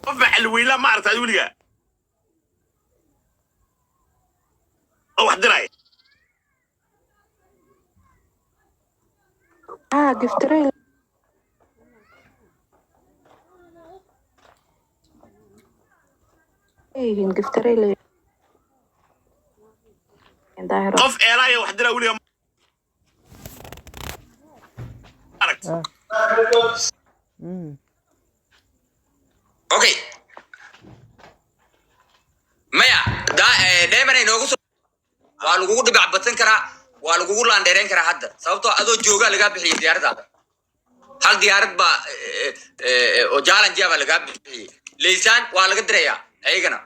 Qof macalweyla ma aragta adi weligaa oo wax diraya? Ah, giftaray leeyihiin, giftaray leeyihiin, Daahiro. Qof eelaaya wax diraa weligaa ma aragta? Okay, maya dheemanay noogu soo waa lagugu dhibac badsan karaa, waa lagugu laandheereyn karaa hadda, sababtoo adoo joogaa lagaa bixiyey diyaaradaada. Hal diyaarad baa oo jaalanjiya baa lagaa bixiyey. Leysaan waa laga dirayaa, ayagana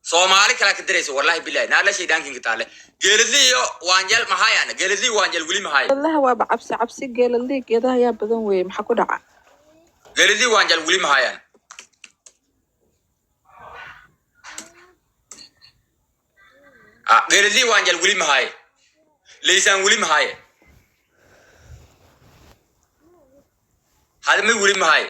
Soomaali kalaa ka diraysa. Wallahi bilahi naala shaydaankinka taale. Geeladli iyo Waanjel maxaayaan? Geeladli, Waanjel weli maxaaya? Geeladaha waaba cabsi cabsi. Geeladii geedaha ayaa badan weeye, maxaa ku dhaca? Geeladli, Waanjel weli maxaayaan? Ah, geeladli, Waanjel weli maxaaye? Leysaan weli maxaaye? Hadmi weli maxaaye?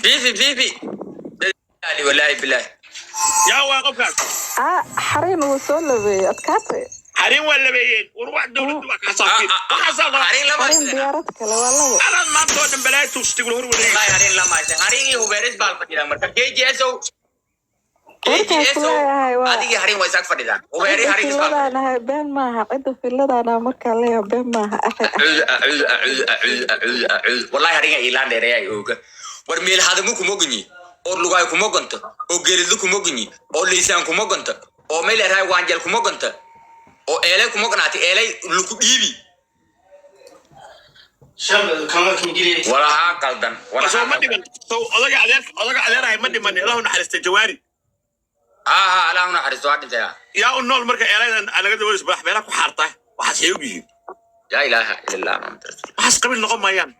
Fifi, fifi, wallahi bilahi. Yaa waa qofkaas? Ah, Xariin wuu soo labeeyey, adkaatay. Xarin waa labeeyeen. War wax dowladdu waa kasaafin waxaasaa la Harin lama Xariin diyaarad kale waa labo. Anaad maanta oo dhan balaayo tuugstay hor wareegay. Wallahi harin lama haysan. Harin iyo hubeeris baa fadhidaan marka KGSO. Warkaan ku KGSO leeyahay waa adigii harin waa isaag fadhidaan. Hubeeri cidda harin isbaa fadhidaan. filadaanahay, been maaha. Cidda filadaanaha markaa leeyahay, been maaha, axay. Acuud, acuud, acuud, acuud, acuud, acuud. Wallahi haringa ilaan dheereeyay ooga. War meel hadamu kuma gunyi, oo lugaay kuma gonto, oo geelidlu kuma gunyi, oo leysaan kuma gonto, oo meel eraay Waanjel kuma gonto, oo eelay kuma gonaati, eelay luku dhiibi. Walahaa qaldan. Soo walahaa ma qaldan. Dhiman sow odaga adeer, odaga adeerahay ma dhiman, Ilaahu naxariistay, Jawaari? Haa haa, Allah naxariisto, waa dhintay. Yaa u nool marka eelaydan laga daways madax meelaha ku xaarta? Waxaas ay og yihiin. Laa ilaaha ila Allah Muhammad rasuul. Waxaas qabiil noqon maayaan,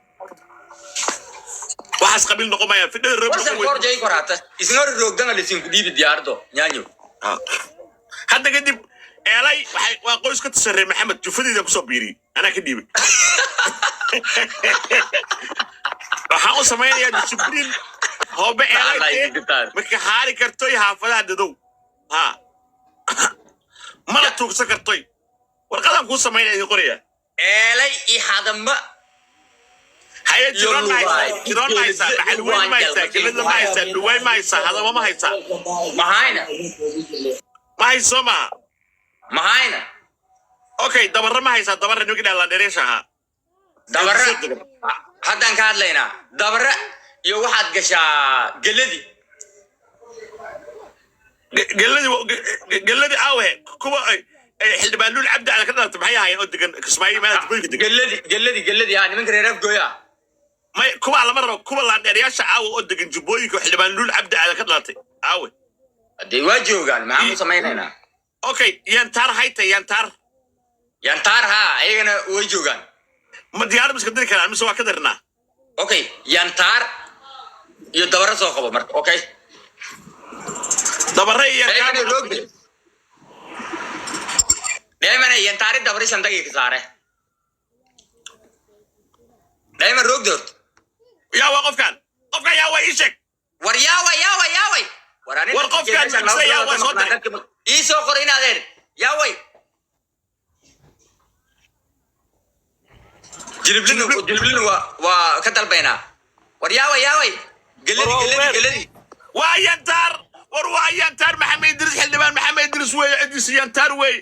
waxaas qabiil noqon maayaan, fidhada roob warsan noqon weyn. Korjay koraata isnor roogdanga lisin ku dhiibi diyaardo nyaanyo. Ah. Hadda kadib eelay waxay waa qoys ka tirsan reer Maxamed. Jufadeyda kusoo biiriyey, anaa ka dhiibay. Waxaan u samaynayaa disibliin hoobe. Allah Eelay idinkitaan. Marka xaari kartoy xaafadaha dadow ha mana tuugsan kartoy. Warqadaan kuu samaynaya, idin qoraya. Eelay i hadama haye. iyo Jiroon ma lugaay haysaa? Jiroon ma haysaa? Macalweyn ma haysaa? Gelada ma haysaa? Dhuwaay ma haysaa? Hadama ma haysaa? Mahayna. Ma hayso maaha? Mahayna. Okay, dabarra ma haysaa? Dabarra nimanka dhalaan dhereesha ahaa. Dabara haddaan ka hadlaynaa, dabara iyo waxaad gashaa geladi. Geladi aawe? Kuwa ay xildhibaan Luul Cabdi ala ka dhalatay maxay ahaayeen oo degan Kismaayo, meelaha degmooyinka degan? Geladi, geladi, geladi, ha, nimanka reer Afgooya. May, kuwa lama rabo. Kuwa laandheerayaasha aawe oo degan Jubbooyinka oo xildhibaan Luul Cabdi ala ka dhalatay aawe? Haddee waa joogaan, maxaan ku samaynaynaa? Okay, Yantaar hayta, Yantaar. Yantaar haa, ayagana way joogaan. Ma diyaar ma iska diri karaan mise waa ka darnaa? Okay, Yantaar iyo dabara soo qabo marka, okay. Dabarre iyo dheemane Yantaar. Roogde dheemane, Yantaari dabari shandagii ka saare. Dheeman roogde horta. Yaa waa qofkan? Qofkan yaa waa? Ii sheeg. War yaaway, yaaway, yaaway? War ani War qofkaan meeshaan laba mise yaa bilood waa ka soo maqnaa diray? Ii soo qor in adeer, yaaway? Jiliblina, jiliblina waa ka dalbaynaa. War yaaway, yaaway? Geladi, War waa geladi, weer. Geladi. Waa Yantaar. War waa Yantaar, Maxamed Idris, xildhibaan Maxamed Idris weeye cidiisa. Yantaar weeye.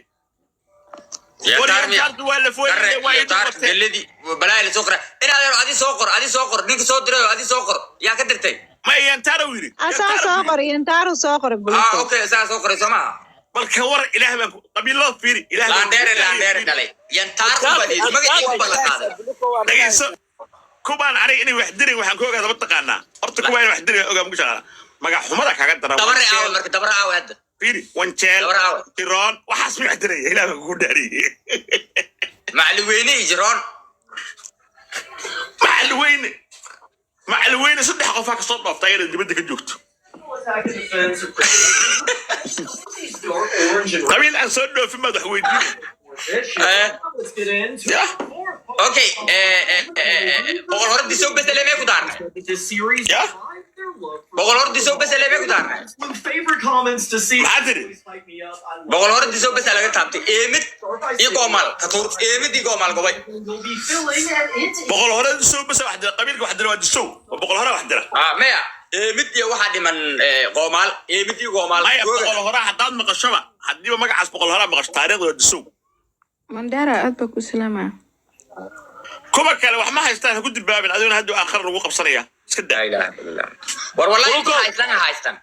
War Yantaar miya? Yantaartu waa la fooyay. Garre waa idin Yantaar qabteen. Geladi balaa la soo qora in adeer. Adi soo qor, adi soo qor, ninka soo dirayo adi soo qor. Yaa ka dirtay? Ma Yantaar uu yidhi? Asaa Yantaar soo uu yidhi. qoray, Yantaaru soo qoray. Ah. Bulko. Okay, saa soo qoray soo maaha? Bal ka war, Ilaah baan qabiilada fiiri, Ilaah baan Laandheere, kugu laandheere fiiri. dhalay Yantaar u badiyay magacii u ballan qaaday. Dhegeyso, kubaan aniga inay wax dirin waxaan ku ogaada, mataqaanaa? Horta kuwaa inay wax dirin ogaa mugu shaqaala magac xumada kaaga daran. Dabare aawe? Wanjeel. Marka dabare aawe hadda? Fiiri, Wanjeel. Dabare aawe? Jiroon, waxaas ma wax diraya? Ilaah baan kugu dhaariyey. Macalweyne iyo Jiroon. Macalweyne, macalweyne saddex qofaa kasoo dhooftay inay dibadda ka joogto. attack and defend some these dark orange and Qabiil aan soo dhoofin baad wax weydiinay. Eh. Let's get into Yeah. four Okay, boqol hore disoo bedelay mee ku daarnay? This series Yeah. five their love for Boqol hore disoo bedelay mee ku daarnay? Absolute favorite comments to see. Maxaa tiri? Always hype me up. I love Boqol hore disoo besel laga taabtay eemid iyo goomaal katuur eemid iyo goomaal gobay. You'll be filling and it Boqol hore disow bas wax dira, qabiilka wax dira waa disow, waa boqol hore wax dira. Ah, maya, eemid iyo waxaa dhiman qoomaal, eemid iyo goomaal. Maya. Googa. Boqol hore haddaad maqashoba, haddiiba magacaas boqol hore maqasho, taariikhda waa disow. Mandara, aad baa ku salaamaa. Kuwa kale wax ma haystaan, ha ku dilbaabin adiguna, hadda aakhira lagu qabsanaya, iska daa. Laa ilaaha illa Allah. War wallahi Kulko. inta haystan ha haystan.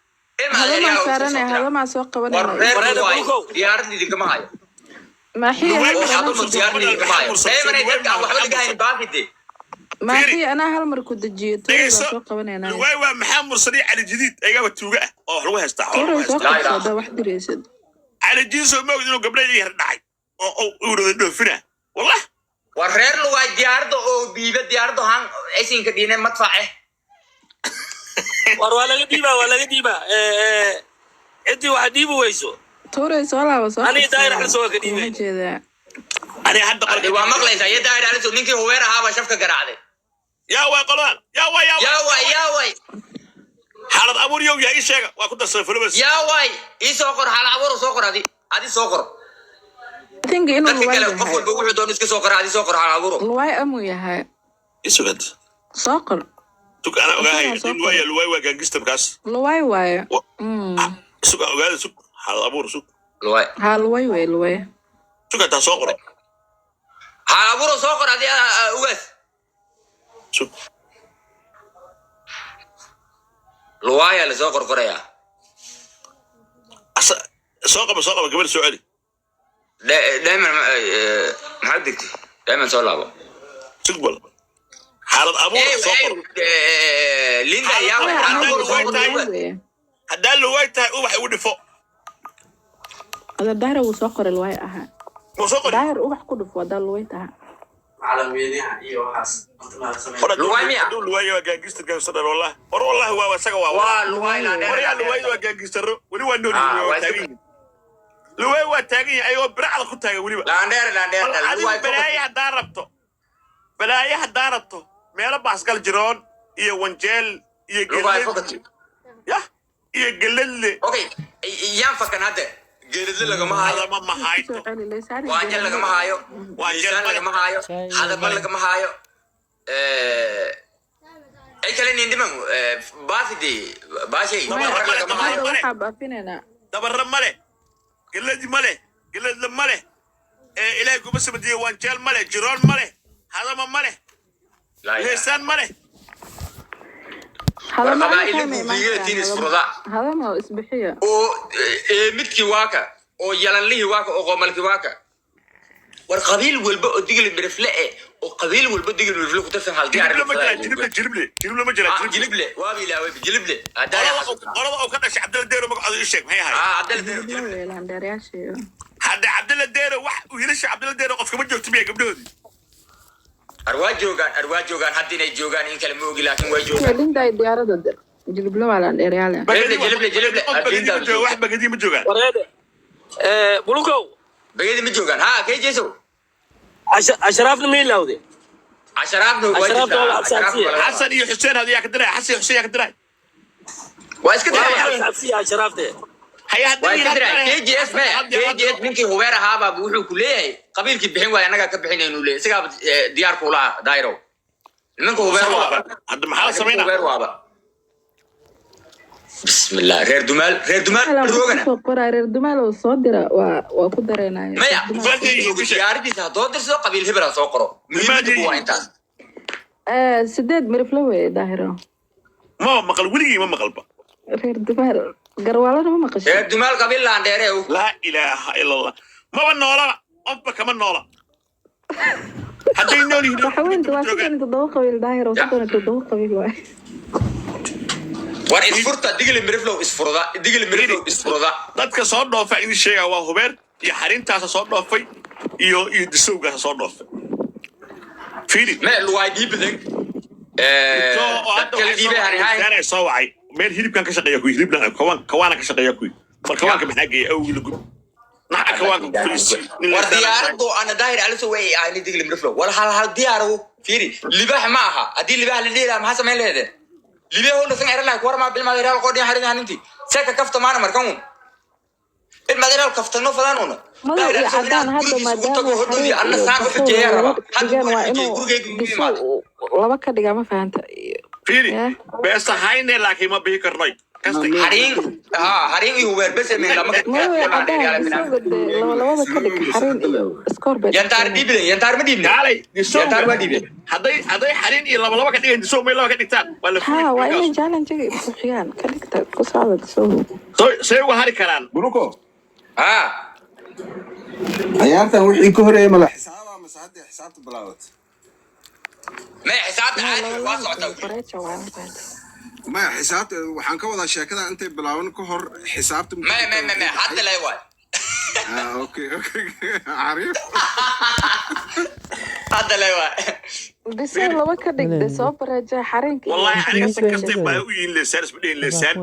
Ilma Hadamaa adeeryaal oo soo saaranay dira. hadamaa soo War qabanayna. reer Wareer waay Kulko. diyaarad idinkama hayo. Maaxiya Luway hal mar waxaad anaa u ku Diyaarad idinkama hayo. Daymanay dadka aan waxba laga hayn baafide. Maaxiya anaa hal mar ku dejiyo, tuuray baa Dhegeyso. soo qabanaynaa. Luwaay waa maxaa mursadiya Cali Jadiid, ayagaaba tuuga ah oo wax lagu haystaa, xoolo lagu Tuuray soo haystaa. Laa ilaaha. qabso haddaa wax diraysid. Cali Jadiid soo ma ogid inuu gabdhaha yar dhacay oo uu wada dhoofina, wallah. War reer luwaay diyaaradda oo biiba diyaaradda han aysinka dhiine madfac eh. War waa laga dhiibaa, waa laga dhiibaa. Ciddii waxa dhiibi weyso. Tuuray soo laaba, soo Aniga daayir qabso. xal soo ka dhiibay. Kuma jeedaa. Aniga hadda Hadde waa maqlaysaa iyo daahir aliso ninkii hubeer ahaabaa shafka garaacday. Yaa waay qoladan? Yaa waay, yaa Yaa waay? Waay, yaa waay. Xaalad abuur yow yaa ii sheega, waa ku darsaday followers. Yaa waay, ii soo qor xaal abuur, soo qor adi, adi soo qor. I think inuu Dadka luwaay kale qof yahay. walba wuxuu doono iska soo qora, adi soo qor xaal abuuro. Luwaay amuu yahay. Isugad. Soo qor. Sug, ana ogahay. Isagaa soo Luwaay qor. Luwaay waa gangster kaas. Luwaay waaye. Sug aan ogaada, sug, xaalad abuur, sug. Luwaay. Haa, luwaay wey, luwaay. Sug, hataa soo qoro. Xaal abuuro soo qor adi, ugaas. Sug. Luwaaya la soo qorqorayaa. Soo qaba, soo qaba gabar, soo celi. Dayman maxaad degtay? Dayman soo laabo. Sug bal, xaalad abuur soo qoro. Linda, yaa waay xaal Haddaan abuuro soo luwaay qor. tahay, Luwaay weye. haddaan luwaay tahay, ubax igu dhifo. Ada daahir wuu soo qoray, luwaay ahaa. Ma soo qori? Daahir, ubax ku dhufo haddaa luwaay tahay. Macalimiinaha iyo waxaas cunto mahadsanay. Hor Luwaay miya? hadduu luwaay waa gangster, gangster wallah. Hor wallahi waa isaga, waa Waa luwaay la. Hor yaa luwaay waa gangstero weli, waa nool Ah, yihiin, waa waa taagan yihiin. Luwaay waa taagan yahay ayagoo biracda ku taagan weliba. Laandheer, laandheer. Bal adigu Luwaay. balaaye haddaa rabto, balaaye haddaa rabto, meelo baasgal jiroon iyo wanjeel iyo Luwaay geladle fokati. Yah, iyo geladle. Okay, yaan fakan hadda geeridle lagama hayo. Hadama ma hayto. Soo celi laysaari. Waanjal lagama hayo. Waanjal miisaan male. Lagama hayo, hadaba lagama hayo. Ay kale nindiman baafidi baashay Maya, rag lagama hayo. Hadda waxaa baafinaynaa. Dabarra male, geladi male, geladle male, ee ilaahay kuma samadiye, wanjeel male, jiroon male, hadama male, Laa ilaaha. leesaan male. Hadama War aniga qabaa'ilo ma imaan guufiye karaan, tiinis hadama. furda. Hadama oo isbixiya. Oo midkii waaka oo yalanlihii waaka oo qoomalkii waaka. War qabiil walba oo digli mirifle eh oo qabiil walba digli mirifle ku tirsan hal diyaar. Jirible ma jiraa? Jirible, jirible, jirible ma jiraa? Jirible. Jilible waa bilaaway jilible haddaa. Qolada oo ka dhashay Cabdalla Deero, magacooda ii sheeg, maxay ahayd? Ah, Cabdalla Deero. Jilible Jilible. wey laandheerayaasha. Hadda Cabdalla Deero wax wiilasha Cabdalla Deero qofka ma joogto miya gabdhahoodii? Arwaa joogaan, arwaa joogaan hadda, inay joogaan in kale ma ogi, laakiin way joogaan. Linda ay diyaarada dir. Jilible waa laandheerayaal. Jilible, jilible, jilible. Qof bagadi ma jooga, wax bagadi ma joogaan. Wareede. Bulukow. Bagedi ma joogaan ha kay jeesow. Ashraafna ma ilawde? Casharaafna waa Ashraafna jirtaa. waa Ashraafna absaabsiye. waa Xasan iyo Xuseen hada yaa ka diray? Xasan iyo Xuseen yaa ka diray? waa iska Waa diraya. absaabsiye ashraafte. Haya. Waa Hadda iska diraya KGS maya. KGS ninkii hubeer ahaabaa wuxuu ku leeyahay qabiilkii bixin waaya annagaa ka bixinaynu leeyahay, isagaaba diyaar kuula ah dairow nimanka hubeer waaba. Hadda maxaa la Nimanka samaynaa? Hubeer waaba bismillah, reer dumaal, reer dumaal roogana. Soo qoraa reer dumaal oo soo dira, waa ku dareynaya. Maya. Reer dumaal. Dumaal. Diyaaradiisa haddoo dirsado qabiil hebel ha soo qoro, muhiimaddu waa intaas. Sideed mirifle wey, daahiro. Ma maqal weligii, ma maqalba. Reer dumaal garwaalana ma maqashay? Reer dumaal qabiil laandheere. Laa ilaaha ila Allah, maba noolaba, qofba kama noola hadday nool yihiin. Waxa weyn waa 37 qabiil, daahiro. Ya. 37 qabiil waay. War isfurta digli miriflow, isfurda digli miriflow, isfurda. Dadka soo dhoofa idin sheegaa waa hubeer iyo xarintaasa soo dhoofay iyo disowgaasa soo dhoofay, fiiri. Me luwaay dhiibadan Oo dad hadda kale waxay soo dhiibay wacay hani hay miisaan ay soo wacay. Meel hilibkan ka shaqeeya kuy, hilibna kawaan, kawaana ka shaqeeya kuy. War kawaanka maxaa geeya awgii lagu naca kawaanka ku fariisi nin War la saara. Diyaaradu ana Daahir Calasow way ahni Digli Miriflo. War hal hal diyaaro fiiri, libaax ma aha. Haddii libaax la dhihi lahaa, maxaa samayn laheedeen? Libaax oo dhasan eran lahay, war maa bilmadeeraal qoodhin xarin haninti seeka kafta maana markan un bilmadeeraal kaftano fadaan una. Madow Daahir iyo Calasow cadaan inaad hadda gurigiisa ugu maadaama tago hodhoodii xariir anna iyo saan u bisow xujeeyaa laba rabaa hadda dhigaan wuu waa xujeeyey inuu gurigeyga ugu bisow imaaday. Laba ka dhigaa, ma fahanta? Fiiri, Yeah. beesa hayne, laakiin ma bihi karnoy kasta. Xariin ha, xariin iyo hubeer bes meen lama. Madow iyo cadaan bisowga dee laba labada ka dhig, xariin iyo iskoor bay Yantaar dhigteen. Dhiiblen yantaar ma dhiibne. Kaalay disowga. Yantaar waa dhiibeen. Hadday xariin iyo laba laba ka dhigan, disow may laba ka dhigtaan, waa la Ha, waa inay fugi. challenge-ga buuxiyaan ka dhigta ku socda bisowga. Say uga hari karaan. Buruko. Ha. Ciyaartan wixii ka horeeyay ma la xisaabaa mase hadda xisaabta bilaabat? May, xisaabta Ma caadi laba waa laba socotaa weli. Bareeja waa, ma fahanta? Maya, xisaabta waxaan ka wadaa sheekada intay bilaaban ka hor xisaabta. May, may, may, may, hadda lay waay. Ah, okay, cariif. Hadda lay waay. Bisow laba ka dhig dee, soo bareeja xariinka iyo Wallahi aniga si bareeja. kastay baa u yihiin leesaan isma dhihin, leesaan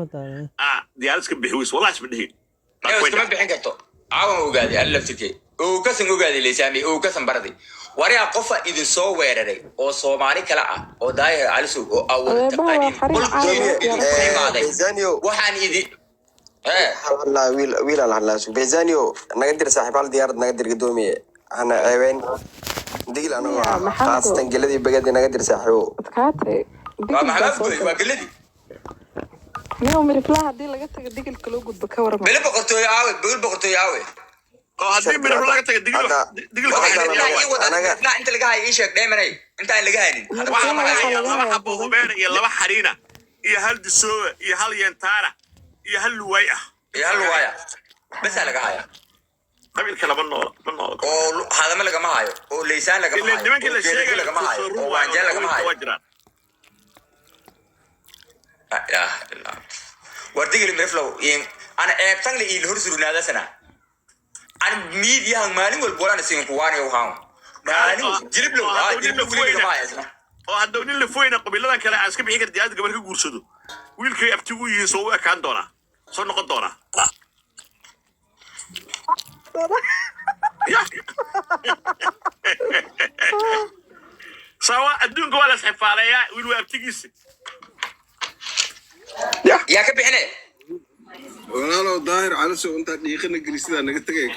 ah diyaarad iska bixi weyse, wallahi isma dhihin. Ee, iskama bixin karto. Caawan ogaaday alla laftirkee oo kasan ogaaday leesaamay oo kasan baraday. Waryaa, qofa idin soo weeraray oo Soomaali kale ah oo Daahir Calisow oo aa wada Adeebaha waa taqaaniin xariin qolkiinu caawa. idinku imaaday. Bezanio. Waxaan idin ee Waxaan hadlaa wiil, wiilaan hadlaa. Bezanio, naga dir saaxiib, hal diyaarad naga dir, gadoomiye, hana ceebeyn digil anagoo Ya ah Maxamedow. Khaasatan geladii bagadii naga dir, saaxiibo. Adkaatay. Waa Digilkaa Maxamed soo Goy gala. waa geladii. Nio Miriflaha haddii laga tago digilka loo gudbo, ka warama? Beli boqortooyo aawe? Beli boqortooyo aawe? Oo haddii mirif laga taga digil Hadda digilka Okay, waxaa Miriflaha laga ii wada. Anaga- Miriflaha inta laga hayo ii sheeg, dheemanay intaan laga haynin hadda. waxaa Waxaa laga laga hayaa laga laba hayaa xabo hubeena iyo laba xariina iyo hal disooba iyo hal yentaara iyo hal luwaay ah. Iyo hal waaya besaa laga hayaa. Qabiilka lama noola, ma noola. Oo hadame lagama hayo, oo leysaan lagama Ilaa hayo, nimankii oo la geerito sheegayo lagama hayo, soo run oo waayo waanjeel lagama hayo. waa jiraan. La ilaha illa Allah. War Digli Miriflow ana eebtangle iil hor surnaadasana an miidiyahan maalin walba walaan isin kuwaani waxaan maalin walba jiliblow oo ah hadduu nin jiliblow la weli foyna lagama hayo isna. Oo hadduu nin la foyna qabiiladan kale aan iska bixin kara diyaarad gabar ka guursado, wiilkay abtigu yihiin soo u ekaan doonaa, soo noqon doonaa. Ya. Sawa, adduunka waa la isxifaaleeyaa, wiil waa abtigiisa. Yaa ka bixine? Walaalow, Daahir Calasow intaad dhiiqana gelisidaa naga tegay.